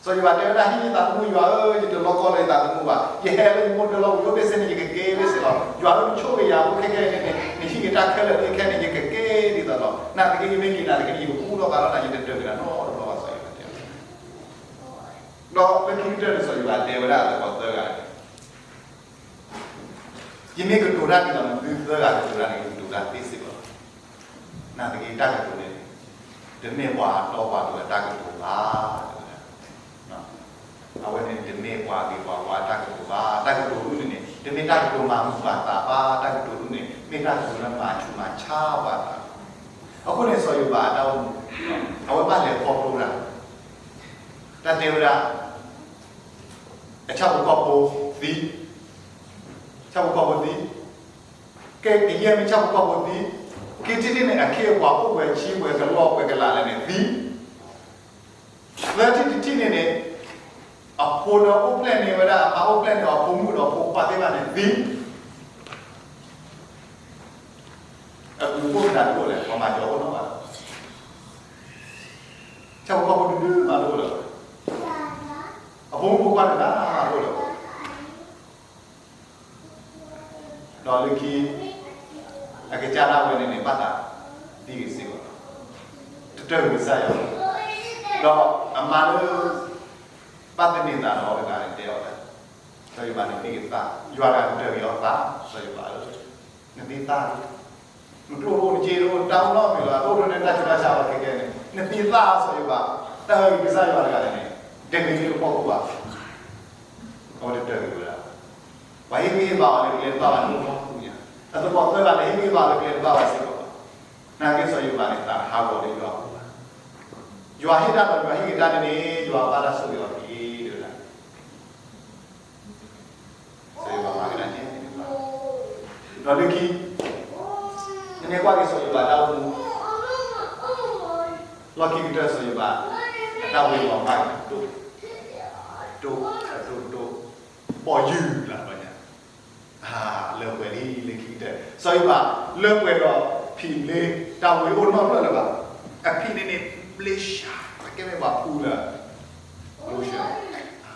စီၤယိၤဘးတဲဝဲဒၣ် ဟံးယသးသမူယွၤဧၢ, ယတလီကီလၢယသးသမူဘၣ်, ယဟဲလၢယမိၢ်တလီၢ်ဝံၤ အိၣ်ဘ့ၣ်စ့ၢ်န့ၣ် ယကက့ၤဘ့ၣ်စ့ၢ်လီၤ, ယွၤဧၢ နဆိၣ်ဂ့ၤယၤဖိခဲခဲန့ၣ်န့ၣ် နဟံးက့ၤတၢ်ခဲလၢာ်သ့ခဲန့ၣ် ယကက့ၤဒ်သိးလီၤ, နာ်သက့ ယမ့ၢ်က့ၤနာ်သက့ ယကကူၣ်ထီၣ်ဘါထီၣ်နၤ ယတတၢၢ်က့ၤနၤနီတဘျီဘၣ် စီၤယိၤဘးတဲဝဲဒၣ်, ဒီးလၢခံကတၢၢ်န့ၣ် စီၤယိၤဘးတဲဝဲဒၣ်အသကိးသၢဂၤန့ၣ် ယမ့ၢ်ကတိၤတၢ်ဒ်သိးနသုသၢဂၤကတိၤတၢ်န့ၣ် ယကတိၤတၢ်သ့စ့ၢ်ကီးလီၤ, နာ်သက့ တၢ်ကတိၤန့ၣ် တမ့ၢ်ပှၤတီပှၤလိၤအတၢ်ကတိၤဘၣ်, တဲဝဲဒၣ် အဝဲန့ၣ် တမ့ၢ်ပှၤဂ့ၤပှၤဝါအတၢ်ကတိၤဘၣ်, တၢ်ကတိၤဒ်န့ၣ်န့ၣ် တမ့ၢ်တၢ်ကတိၤမၤမုာ်ပှၤသးဘၣ်, တၢ်ကတိၤဒ်န့ၣ် မ့ၢ်တၢ်ကတိၤလၢမၤဆူးမၤဆါပှၤသး, အဃိန့ၣ် စီၤယိၤဘးအတၢ်အိၣ်မူ အဝဲဘၣ်လဲၤခီဖျိဒၣ် တၢ်တဲဝဲဒၣ် အဆၣ်ဖိကီၢ်ဖိသံ, ဆၣ်ဖိကီၢ်ဖိသံ, ကဲ ကယဲၢ်မ့ၢ်ဆၣ်ဖိကီၢ်ဖိသံ, ခံထံၣ်တထံၣ်န့ၣ် အခ့အပှၤအိၣ်ပှဲၤဆံပှဲၤကလီပှဲၤကလးလဲၣ်န့ၣ်သံ, သၢထံၣ်တထံၣ်န့ၣ်န့ၣ် အဖိလၢအိၣ်ဖျဲၣ်န့ၢ်ဝဲဒၣ် အမါအိၣ်ဖျဲၣ်န့ၢ်အဖိမုၣ်ဒီးဖိခွါသ့ၣ်တဖၣ်န့ၣ်သံ, အဘျုးအိၣ်မတၤဒၣ်တအိၣ်လဲၣ် ပှၤမၤစၢၤအိၣ်နီတဂၤဘၣ်, ဆၣ်ဖိကီၢ်ဖိတဒူၣ်မးတအိၣ်လၢၤဘၣ်, အဖိမုၣ်ဖိခွါတဂၤမးတအိၣ်လၢၤဘၣ် ဒီးလၢခံ အကစၢ်ဒၣ်ဝဲန့ၣ်န့ၣ် ဘၣ်သးသံဂ့ၤစ့ၢ်ကီး, တတၢၢ်ဂ့ၤကစၢ်ယွၤ, ဒီးအမါလၢ ဘၣ်သန့ၤသးဒီးအီၤတဂၤန့ၣ်တဲအီၤဒၣ်, စီၤယိၤဘးန့ၣ်သံဂ့ၤသး, ယွၤတဂၤန့ၣ်တၢၢ်ဂ့ၤအီၤသး, စီၤယိၤဘးဧၢ, နသံသး နကျိၣ်ဒိၣ်နစ့ဒိၣ် တၢ်အိၣ်နီတမံၤလီၤ တအိၣ်ဒိၣ်န့ၣ်တၢ်ဆူးတၢ်ဆါဘၣ်ခဲကဲန့ၣ် နသံသးစီၤယိၤဘး, တၢ်ဟဲက့ၤကစၢ်ယွၤတဂၤန့ၣ်န့ၣ် တဂ့ၤလၢဖီခိၣ်ဘၣ်, အဝဲတတၢၢ်ဂ့ၤဝဲဒၣ်, ပှၤဟ့ၣ်ဂံၢ်ဟ့ၣ်ဘါအီၤလၢကျဲတဘၣ်ဘၣ်န့ၣ် အိၣ်ဖီခိၣ်ညါ, အသကိးသၢဂၤန့ၣ်ဟ့ၣ်ဂံၢ်ဟ့ၣ်ဘါလၢကျဲတဘၣ်ဘၣ်စ့ၢ်ကီးဘၣ်, နာ်က့စီၤယိၤဘးန့ၣ် သးဟးဂီၤလၢယွၤအပူၤဘၣ်, ယွၤဟ့ၣ်တၢ်ဒီးယွၤဟ့ၣ်က့ၤတၢ်န့ၣ်န့ၣ် ယွၤဘၣ်တၢ်ဆိၣ်ဂ့ၤအီၤတက့ၢ် တဲဝဲဒၣ် စီၤယိၤဘးမၤကဒါက့ၤန့ၣ်တက့ၢ်, ဒီးလၢခံ နမ့ၢ်ကွၢ်က့ၤစီၤယိၤဘးတၢ်အိၣ်မူ လီၢ်ခံကတၢၢ်စီၤယိၤဘး အတၢ်ဝ့ၤလီၤဘၣ်ကတိၤ တိၤ တိၤ တိၤ ပိာ်ယုၢ်လၢ်လီၤညါ, လၢပှဲၤလံလၢခံကတၢၢ် စီၤယိၤဘး လၢပှဲၤဒီးဖံးဘျ့ တၢ်ဝ့ၤအိၣ်နီတဖျၢၣ်လၢၤဘၣ်, အဖံးန့ၣ်န့ၣ် ဘျ့ဆှါ ကဲမ့ၢ်ပှၤဖူလၢ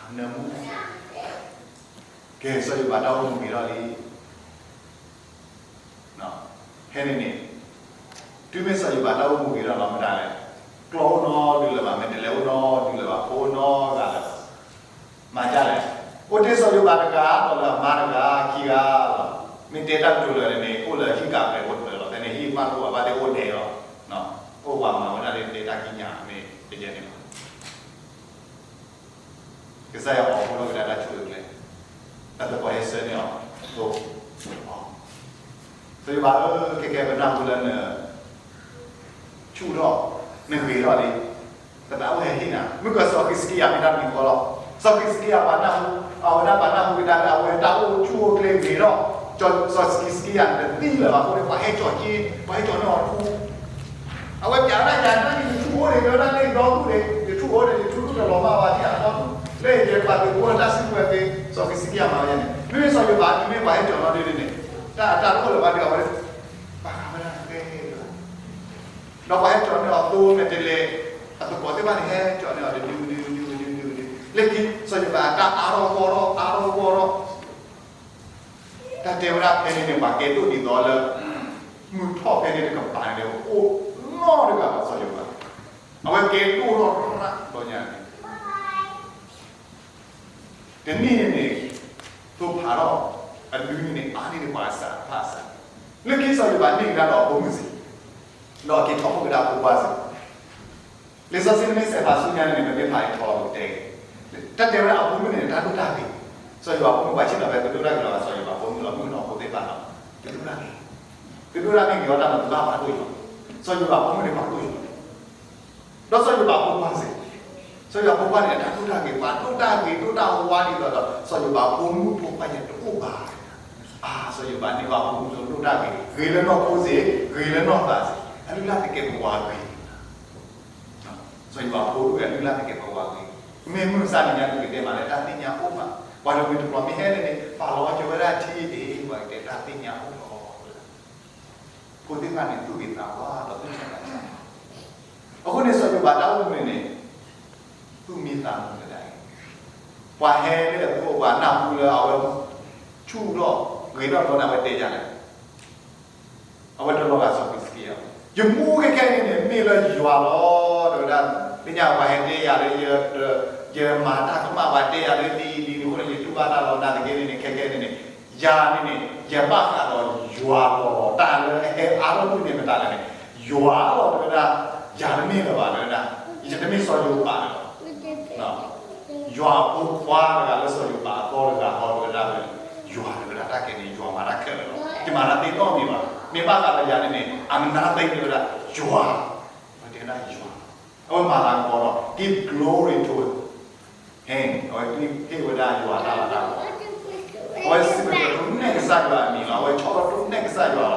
နၢမူ ကဲ စီၤယိၤဘးတၢ်အိၣ်မူဂ့ၤထီၣ်လံ, ဖဲန့ၣ်န့ၣ် တုၤမ့ၢ်စီၤယိၤဘးတၢ်အိၣ်မူဂ့ၤထီၣ်လီၤမတၤလဲၣ်, ကျီၢ်အိၣ်နီဒုးလၢၤဘၣ်, မဲာ်တဲးလဲးအိၣ်နီဒုးလၢၤဘၣ်, ဖိအိၣ်နီဂၤလၢၤဘၣ်, မၤဒ်လဲၣ်, အိၣ်တ့ၢ်စီၤယိၤဘးတဂၤ ဒီးလၢအမါတဂၤခံဂၤလီၤ, မ့ၢ်တဲတၢ်ကတိၤလၢာ်န့ၣ်န့ၣ် အိၣ်လၢဟံၣ်ကးပှဲၤအိၣ်တဖျၢၣ်လီၤ, ဖဲန့ၣ်ဟံၣ်မးတအိၣ်ဘၣ် ဘၣ်သ့ၣ်အိၣ်ဒဲးလီၤ, အိၣ်ပှၤမၤဝဲဒၣ်လၢတဲတၢ်ကံးညာ်မ့ၢ်တယဲၢ်န့ၣ်လီၤ ကစၢ်ယွၤအီၤဖိထီၣ်ကဒါတၢ်ဆိၣ်ဂ့ၤကျဲ, အသကိးဟဲဆှၢန့ၢ်အီၤ, စီၤယိၤဘးဧၢ, ခဲကဲပနၢ်ဟူလၢန ဆူၣ်ထီၣ်, နဂ့ၤထီၣ်လံ, သတးအဝဲဟဲဟ့ၣ်နၤ, မုၢ်ကစီၤဃံးစကံယၤမ့ၢ်တၢ်မနုၤဃီလီၤ. စီၤဃံးစကံယၤပှၤနၢ်ဟူ, အဝဲဒၣ်ပှၤနၢ်ဟူကဒါလၢအဝဲတၢ်အိၣ်ဆူၣ်အိၣ်ချ့ဂ့ၤထီၣ်, စီၤဃံးစကံယၤတသံလၢၤဘၣ်အဃိန့ၣ် ပှၤဟဲကၠီၤက့, ပှၤဟဲကၠီၤန့ၢ်အီၤထူ အဝဲပျးဝဲဒၣ်ယၤန့ၣ် ယထူၣ်အိၣ်ဒံး တဲဝဲဒၣ်လၢယဒီဒူၣ်န့ၣ် ယထူၣ်အိၣ်ဒံး ယထူၣ်ဒူၣ်တလီၤမၢ်ဝဲဒံးအဒီဒူၣ်, လၢယကဲပှၤသုးဖိလၢတၢ်စုကဝဲၤသ့, စီၤဃံးစကံယၤမၤဝဲန့ၣ် မ့မ့ၢ်စီၤယိၤဘးဒ်မ့ၢ်ပှၤဟဲကၠီၤနီၣ်ဒ့ဒ်န့ၣ်, တၢ်အတၢ်တအိၣ်လၢၤဘၣ်ဒီး အဝဲ ပာ်ဃာ်ဝဲဒၣ်ဖဲ ဒီးပှၤဟဲကၠီၤန့ၢ်အီၤသိမဲာ်တဲလဲၣ်, အသကိးသ့ၣ်တဖၣ်န့ၣ် ဟဲကၠီၤန့ၢ်အီၤတဒုဒုဒုဒုဒုဒု, လၢခံ စီၤယိၤဘးအတၢ်အါထီၣ်ဂီၢ်ထီၣ် အါထီၣ်ဂီၢ်ထီၣ်, တၢ်တဲဝဲဒၣ်ဖဲန့ၣ်န့ၣ် ပှၤကဲဒိၣ်ဒ်သိးလၢ မုၢ်ထီၣ်ဖဲန့ၣ်တကပၤန့ၣ် အိၣ်နီတဂၤဘၣ်စီၤယိၤဘး, အဝဲကဲဒိၣ်ထီၣ်ရၣ်ဒီးညါန့ၣ် တနံၣ်န့ၣ်န့ၣ် သိဖးထီၣ်အဒုန့ၣ်န့ၣ် အါန့ၢ်န့ၣ်ပှၤအစးတဖၣ်အစး, လၢခံစီၤယိၤဘးန့ၢ်ကဒါဒီးအဖိမုၣ်စ့ၢ်, ဒီးက့ၤထီၣ်ဖိကဒါဖိခွါစ့ၢ်, လံာ်စီဆှံမ့ၢ်စဲးဖးဆူညါန့ၣ် ပမ့ၢ်ဖးအံၤထီၣ်လီၤပတဲ, တၢ်တဲဝဲဒၣ်အဖိမုၣ်န့ၣ် တၢ်ဒိၣ်တၢ်ဂ့ၤ, စီၤယိၤဘးဖိမုၣ်ပှၤဆ့ၣ်နီၤဖဲတဒိၣ်တၢ်ဂ့ၤလီၤဘၣ် စီၤယိၤဘးဖိမုၣ်လီၤ မုၣ်ကနီၤဖိသ့ၣ်တဖၣ်လီၤ, တဒိၣ်တၢ်ဂ့ၤ, တဒိၣ်တၢ်ဂ့ၤက့ၤအီၤတၢ်မၤတဘၣ်ပှၤဒိၣ်ယီၤ, စီၤယိၤဘးဖိမုၣ်န့ၣ်ပှၤဒိၣ်ယီၤ ဒီးစီၤယိၤဘးဖိခွါစ့ၢ်, စီၤယိၤဘးဖိခွါန့ၣ် အတၢ်ဒိၣ်တၢ်ဂ့ၤ ပှၤဒိၣ်တၢ်ဂ့ၤဒိၣ်တၢ်ဝါဒ်သိးဒီး စီၤယိၤဘးဖိမုၣ်ဖိခွါယဲတအိၣ်ဘၣ်, အါ စီၤယိၤဘးန့ၢ်ဘၣ်ဖိမုၣ်ဒိၣ်တၢ်ဂ့ၤ ဂ့ၤလၢနီၢ်ခိစ့ၢ် ဂ့ၤလၢနီၢ်သးစ့ၢ် အလုၢ်အလၢ်သကဲးပဝးဂ့ၤ, စီၤယိၤဘးဖိဒိၣ်အလုၢ်အလၢ်သကဲးပဝးဂ့ၤ, မ့ၢ်မုၢ်မဆါတနံၤညါဒုးကတဲမးလၢတၢ်သ့ၣ်ညါအိၣ်မး, ပှၤတမှံၤတပျီၤမ့ၢ်ဟဲန့ၣ်န့ၣ် ပာ်လီၤကၠိဝဲဒၣ်ထံအံၤ ပှၤကတဲတၢ်သ့ၣ်ညါအိၣ်လီၤ ဖိသ့ၣ်တဖၣ်န့ၣ် သူၣ်ဂ့ၤသးဝါဒီးသူၣ်ဆါသးဆါ, အဃိန့ၣ် စီၤယိၤဘးတၢ်အိၣ်မူန့ၣ်န့ၣ် သူၣ်မံသးမုာ်ကဒါအံၤ, ပှၤဟဲလၢအသိး ပှၤနၢ်ဟူလၢအဝဲ ဆူၣ်ထီၣ်ဂ့ၤထီၣ်တဘျီန့ၣ် အဝဲတဲယၤလဲၣ်, အဝဲတလီၤဂာ်စီၤဃံးစကံယၤ, ယမူခဲခဲအံၤန့ၣ်န့ၣ် မ့ၢ်လၢယွၤလီၤ တဲဝဲဒၣ်, သ့ၣ်ညါပှၤဟဲတဲယၤလၢ ယမၤတၢ်ကမၣ် ပှၤတဲယၤလၢဒ်အံၤဒ်န့ၣ်အဃိန့ၣ် ယတူၢ်ဘၣ်တၢ်လီၤ နာ်သက့န့ၣ်န့ၣ် ခဲခဲန့ၣ်န့ၣ် ယၤန့ၣ်န့ၣ် ယဘၣ်ဃးဒီးယွၤလီၤ တၢ်လၢအဟဲအါထီၣ်ဒိၣ်န့ၣ်မတၤလဲၣ်န့ၣ် ယွၤလီၤ တဲဝဲဒၣ်, ယၤတမ့ၢ်လၢၤဘၣ် တဲဝဲဒၣ်, ယတမ့ၢ်စီၤယိၤဘးလၢၤဘၣ်, ယွၤအဖိခွါတဂၤလၢစီၤယိၤဘးအသီတဂၤဃီ တဲဝဲဒၣ်, ယွၤ တဲဝဲဒၣ် တၢ်ကဲန့ၣ် ယွၤမၤတၢ်ခဲလၢာ်လီၤ, ယမၤတၢ်သ့နီတမံၤဘၣ်, မ့ၢ်ဘၣ်ဃးဒီးယၤန့ၣ်န့ၣ် အမနါသ့ တဲဝဲဒၣ် ယွၤ, အဝဲတဲဝဲဒၣ်ယွၤ, အဝဲမၤသးကပီၤဒီး give glory to him, အဝဲဟ့ၣ်ဝဲဒၣ်ယွၤတၢ်လၤတၢ်ကပီၤ, အဝဲစံးပတြၢၤဒိးနဲၣ်ကစၢ်ယွၤအမံၤလီၤ, အဝဲဆီၣ်လီၤဒိးနဲၣ်ကစၢ်ယွၤလီၤ,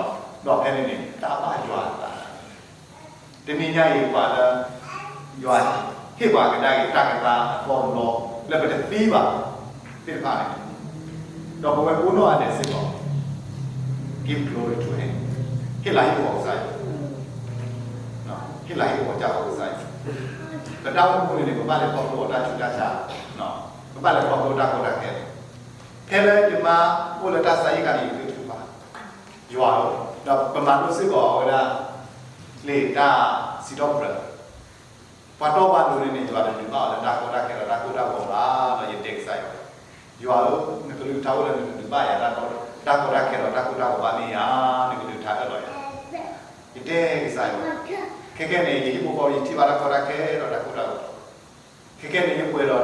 ဒီးဖဲန့ၣ်န့ၣ် တၢ်ဘၣ်ယွၤအသး တနံၤညါအံၤ ပှၤလၢ ယွၤဟ့ၣ်ပှၤကဒါက့ၤတၢ်ကသါအသီတဘျီ လၢပတသံဘၣ်သ့ၣ်တဖၣ်န့ၣ်, ဒီးပဝဲကိးနီၢ်ဂၤဒဲးစ့ၢ်ကီး give glory to him, ဟ့ၣ်လၤဟ့ၣ်ကပီၤကစၢ်ယွၤ, ဟ့ၣ်လၤဟ့ၣ်ကပီၤကစၢ်ယွၤ, ပတၢ်အိၣ်မူန့ၣ်န့ၣ် ပဘၣ်လဲၤခီဖျိအီၤတၢ်ဆူးတၢ်ဆါ, ပဘၣ်လဲၤခီဖျိတၢ်ကီတၢ်ခဲ, ဖဲလၢယမါအိၣ်လၢတၢ်ဆါဟံၣ်အခါန့ၣ် ယဃ့ထုကဖၣ် ယွၤဧၢ, ဒီးပမၤလိစ့ၢ်ကီးအဝဲဒၣ် လံာ်တၢ်စံးထီၣ်ပတြၢၤ, ပှၤတီပှၤလိၤန့ၣ်န့ၣ် ယွၤတဒုးဘၣ်အီၤလၢတၢ်ကီတၢ်ခဲဒီးတၢ်ကိၢ်တၢ်ဂီၤဘၣ်, ဒီးယတဲကစၢ်ယွၤ, ယွၤဧၢ, နကလုၢ်ကထါအိၣ်လၢနတဒုးဘၣ်ယၤ တၢ်ကီတၢ်ခဲဒီးတၢ်ကိၢ်တၢ်ဂီၤဘၣ်မ့ၢ်ဧါ, နကဒုးထါအၢၣ်လီၤယၤ, ယတဲကစၢ်ယွၤ, ခဲကဲန့ၣ် ယဟံၣ်ဖိဃီဖိ ယထံၣ်ဘၣ်တၢ်ကီတၢ်ခဲဒီးတၢ်ကိၢ်တၢ်ဂီၤ, ခဲကဲန့ၣ် ယပှဲၤဒီးတၢ်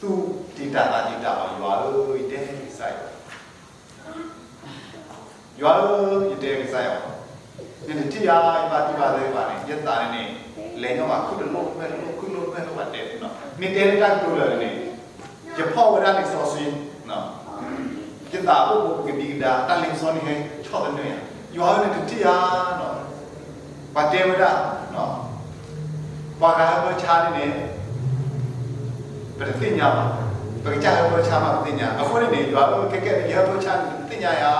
သူၣ်တံၢ်တၢ်သးတံၢ်တၢ်လီၤ, ယွၤဧၢ, ယတဲကစၢ်ယွၤ, ယွၤဧၢ, ယတဲကစၢ်ယွၤ, နတထံၣ်ဧါ, ယဘၣ်တူၢ်ဘၣ်သ့ၣ်တဖၣ်န့ၣ် ယသးန့ၣ်န့ၣ် လဲၤညီမး ခုၣ်တလိၣ်မဲာ်တလိၣ် ခုၣ်တလိၣ်မဲာ်တလိၣ် ပှၤတဲသုနီၤ, မ့ၢ်တဲလၢတၢ်ကတိၤလၢာ်န့ၣ် ယဖီၣ်ဝဲဒၣ်လံာ်စီဆှံ, ယသးအိၣ်ဘူးကဒံကဒါ တၢ်လံာ်စီဆှံန့ၣ်ဟဲဆီၣ်သနၢၣ်ယၤ, ယွၤဧၢ နတထံၣ်ဧါ, ပှၤတဲဝဲဒၣ် ပှၤဂၤဟၢဖၢဆါန့ၣ်န့ၣ် ပတသ့ၣ်ညါဘၣ်, ပကစၢ်ဟၢဖၢဆါမးပသ့ၣ်ညါ, အဃိန့ၣ်န့ၣ် ယွၤဧၢ ခဲကဲန့ၣ် ယဟၢဖၢဆါန့ၣ် နတသ့ၣ်ညါယၤ,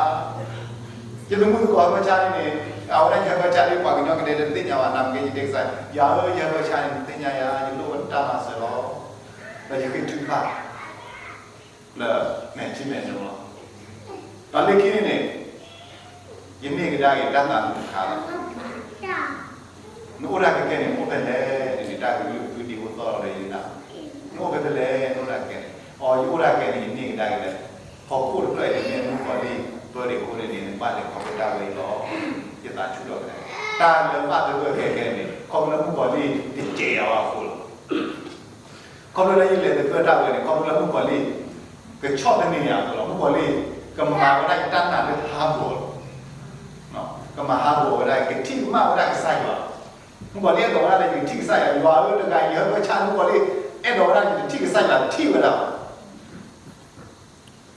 ယသမူသကိးဟၢဖၢဆါန့ၣ်န့ၣ် အဝဲဒၣ်ယဟၢဖၢဆါန့ၣ် ပှၤကညီကဒဲကဒဲတသ့ၣ်ညါဘၣ်, နမ့ၢ်ကဲယတဲကစၢ်, ယွၤဧၢ ယဟၢဖၢဆါန့ၣ် နတသ့ၣ်ညါယၤ, ယလိၣ်ဝဲတၢ်မၤစၢၤလီၤ, ဒီးယဃ့ထုကဖၣ် လၢမဲာ်ထံမဲာ်နိလီၤ. ဒီးလၢခံန့ၣ်န့ၣ် ယန့ၢ်ကဒါက့ၤတၢ်သးမုာ်တခါလီၤ. နအိၣ်တၢ်ကဲကဲန့ၣ် နအိၣ်ဖဲလဲၣ်န့ၣ်န့ၣ် တၢ်ကလုၢ်ကဒံအိၣ်သီၣ်လီၤလၢယနာ်, နအိၣ်ဖဲဖဲလဲၣ် နအိၣ်တၢ်ကဲန့ၣ်, အီ ယအိၣ်တၢ်ကဲန့ၣ် ယန့ၢ်ကဒါက့ၤလၢ ဟီၣ်ခိၣ်တဖျၢၣ်အံၤန့ၣ် မ့ၢ်မုၣ်ကီၤလံၢ်ပၢဒံးအဃိန့ၣ်န့ၣ် နဘၣ်လဲၤခီဖျိတၢ်ဝဲအံၤလီၤ. ယသးဆူၣ်ထီၣ်ကဒါ, တၢ်လၢဘၣ်သဂၢၢ်ကဲကဲန့ၣ် ခီဖျိလၢမုၣ်ကီၤလံၢ်တစဲးအီၤဘၣ်အဃိလီၤ. ခီဖျိလၢယလဲၤသဂၢၢ်တၢ်ဝဲန့ၣ် ခီဖျိလၢမုၣ်ကီၤလံၢ် ကဆီၣ်သနံးယၤအဃိလီၤ. မုၣ်ကီၤလံၢ် ကမၤဝဲဒၣ်ယတၢ်နာ်လၢဟးဂီၤလီၤ. ကမၤဟးဂီၤဝဲဒၣ် ကထံၣ်ကမၣ်ဝဲဒၣ်ကစၢ်ယွၤ. မုၣ်ကီၤလံၢ်အဲၣ်ဒိးဝဲဒၣ်လၢ ယကထံၣ်ကစၢ်ယွၤ, ယွၤဧၢ တဂၤယဟၢဖၢဆၣ် မုၣ်ကီၤလံၢ် အဲၣ်ဒိးဝဲဒၣ်ယတထံၣ်ကစၢ်ယွၤ တထံၣ်ဝဲဒၣ်ဘၣ်.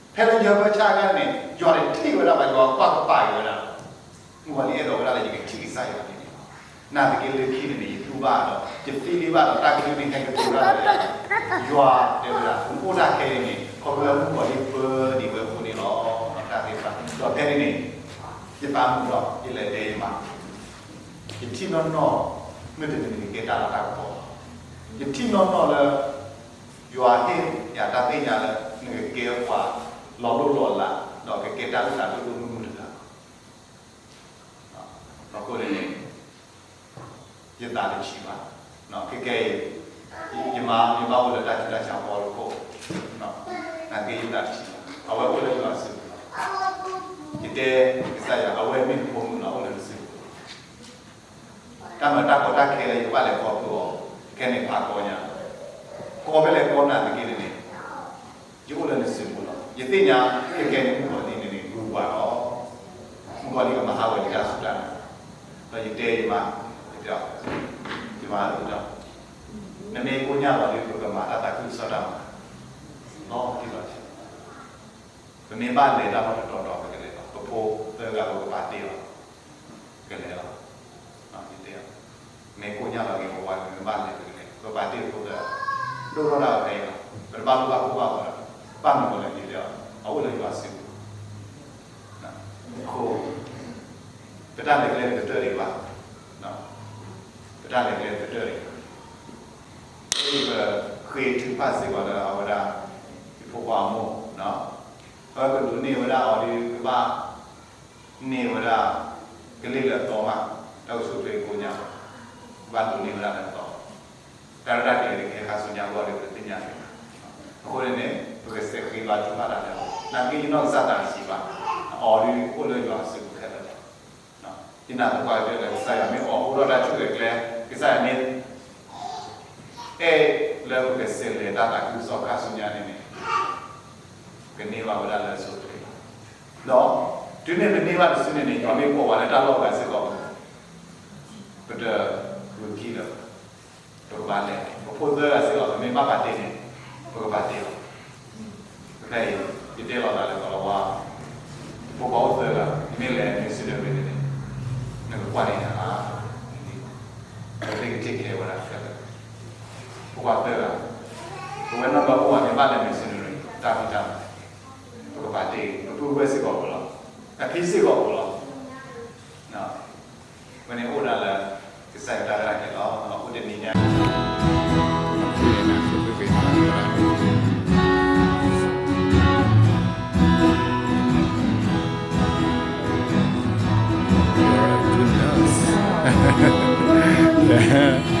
ဖဲလၢယဟၢဖၢဆၣ်အခါန့ၣ် ယွၤတထံၣ်ဝဲဒၣ်ဘၣ်, ယွၤကွၢ်ကပၤက့ၤဝဲဒၣ်. မုၣ်ကီၤလံၢ်အဲၣ်ဒိးဝဲဒၣ်လၢ ယကထံၣ်ကစၢ်ယွၤန့ၣ်လီၤ. နာ်သက့လၢခံန့ၣ်န့ၣ် ယတူၢ်ဘၣ်ဒီး ယသ့လံဘၣ်ဒီး တၢ်ကလုၢ်မ့ၢ်ဟဲကတိၤတၢ်ဒီးယၤ, ယွၤတဲဝဲဒၣ် နအိၣ်ဒၣ်ခဲအံၤန့ၣ် ခီဖျိလၢမုၣ်ကီၤလံၢ်ပၢဒံးဝဲအဃိန့ၣ်လီၤ. တၢ်သ့ၣ်တဖၣ် ဒီးဖဲန့ၣ်န့ၣ် ယသးမုာ်ဒီး ယလဲၤတဲယမါ, ယထံၣ်နီၢ်နီၢ် မုၢ်တနံၤန့ၣ် ကကဲတၢ်လၤတၢ်ကပီၤလီၤ. ယထံၣ်နီၢ်နီၢ်လၢ ယွၤဟ့ၣ်ယၤတၢ်သ့ၣ်ညါလၢ နကကဲပှၤလီၤလိၢ်လီၤလး ဒီးကကဲတၢ်အုၣ်သးဒိၣ်ဒိၣ်မုၢ်မုၢ်တဂၤလီၤ. အဃိန့ၣ်န့ၣ် ယသးတဆံးဘၣ်. ခဲကဲအံၤ ယမါမ့ၢ်ဘၣ်အိၣ်လၢတၢ်ဆူးတၢ်ဆါအဖီခိၣ်, နာ်သက့ယသးတဆံးဘၣ်, အဝဲအိၣ်လၢယွၤစုပူၤလီၤ. ယတဲကစၢ်ယွၤ အဝဲမ့ၢ်နဖိမုၣ်လီၤ, အိၣ်လၢနစုပူၤလီၤ. တၢ်မၤတၢ်ကီတၢ်ခဲလၢယဘၣ်လဲၤခီဖျိအီၤ ခဲန့ၣ်ဖးကီညါ, ကီဖဲလဲၣ်ကီနာ်သက့န့ၣ်န့ၣ် ယအိၣ်လၢနစုပူၤလီၤ. ယသ့ၣ်ညါ ခဲကဲန့ၣ် မုၣ်ကီၤလံၢ်န့ၣ်န့ၣ် ဂုၤပှၤလီၤ. မုၣ်ကီၤလံၢ်ကမၤဟးဂီၤယတၢ်စူၢ်တၢ်နာ်, ဒီးယတဲယမါ, ယတဲအီၤ, ယမါဧၢ, နမ့ၢ်ကိညၢ်လီၤဒီး ပကမၤတၢ်သးခုကစီၣ်တၢ်မၤ လီၤတံၢ်လီၤဆဲး, ပမ့ၢ်ဘၣ်လဲၤတၢ်လီၢ်တတီၤတီၤ ပကလဲၤလီၤ. ပဖိသၢဂၤ ပကပာ်တ့ၢ်အီၤ ကလဲၤလီၤ. ယတဲအီၤ, မ့ၢ်ကိညၢ်လီၤက့ၤဝဲဝါ မ့ၢ်ဘၣ်လဲၤ ပကလဲၤ, ပပာ်တ့ၢ်ဖိသၢဂၤ, ဒိၣ်ထီၣ်ဒၣ်ဝဲဖဲအံၤလီၤ. ပတဘၣ်လိၣ်ဘၣ်ကိၢ်ဘၣ်ဂီၤဒီး ဘၣ်မနုၤလဲၣ် ယတဲအီၤ, အအိၣ်လၢယွၤစုပူၤ. အဃိ ပတၢ်လဲၤကျဲတကတၢၢ်ဒံးဘၣ်, ပတၢ်လဲၤကျဲတကတၢၢ်ဒံးဘၣ်. ပဃ့ထုကဖၣ်စ့ၢ်ကီးလၢအဝဲဒၣ် ယဖိခွါအမိၢ်, အဝဲကဒိးန့ၢ်ဝဲဒၣ်အီၤဒီး ကဘၣ်န့ၢ်ဝဲဒၣ် ကလ့ၢ်လၢအသီမး, တၢ်ကဆိၣ်ကျဲကိညါ, ကဘၣ်ဒိးန့ၢ်ဝဲဒၣ်လၢအသီ, တၢ်ရဲၣ်တၢ်ကျဲၤတကဟဲခါဆူညါအဂီၢ်ဒီး ပတသ့ၣ်ညါန့ၣ်ဘၣ်. အဃိန့ၣ်န့ၣ် ပကစဲးဃ့ဘါထုကဖၣ်တၢ်လၢအီၤ, နာ်သက့ယနီၢ်ကစၢ်သးတဆံးဘၣ်, အီၤဒီးအိၣ်လၢယွၤစုပူၤခဲလၢာ်လီၤ. ယနာ်သပှၢ်ကတၢၢ်လၢ ကစၢ်ယွၤမ့ၢ်အိးထီၣ်တၢ်ဆူၣ်တၢ်ကျဲ, ကစၢ်ယွၤမ့ၢ် အဲၣ်လၢပကဆဲးလဲၤတၢ်သးခုကစီၣ်ခါဆူညါန့ၣ်န့ၣ်, ကန့ၢ်ဘၣ်ဝဲဒၣ်လၢအဆိအချ့လီၤ. ဒီးတုၤမ့ၢ်ပန့ၢ်ဘၣ်တစုန့ၣ်န့ၣ် ယွၤမ့ၢ်ကိးဝဲလၢတၢ်လီၢ်ဂၤစ့ၢ်ကီး, ပတဂုာ်ခံလၢၤဘၣ်, ပကဘၣ်လဲၤ, ပဖိသၢဂၤစ့ၢ်ကီး ပမ့ၢ်ဘၣ်ပာ်တ့ၢ်န့ၣ် ပကပာ်တ့ၢ်လီၤ. ဖဲအံၤ ယတဲလီၤသးလၢကီးလီၤဝါ, ဖိခွါအိၣ်သၢဂၤ မ့ၢ်လဲၤ missionary န့ၣ်န့ၣ်, နကကွၢ်န့ၢ်နၤဧါ, ပသ့ကထံၣ်ခဲဝဲဒၣ်ခဲလၢာ်, ဖိခွါသၢဂၤ, ပဝဲနီၢ်ဒီအိၣ်ဝဲမ့ၢ်ဘၣ်လဲၤ missionary တၢ်ဖံးတၢ်မၤ, ပကပာ်တ့ၢ် ပပုၢ်ဝဲၢ်စ့ၢ်ကီးအိၣ်လီၤ, အဖံစ့ၢ်ကီးအိၣ်လီၤ. ဝဲန့ၣ်အိၣ်ဒၣ်လၢ ကစၢ်ယွၤတၢ်ရဲၣ်တၢ်ကျဲၤလီၤ. အဃိန့ၣ်န့ၣ် You're a good nurse.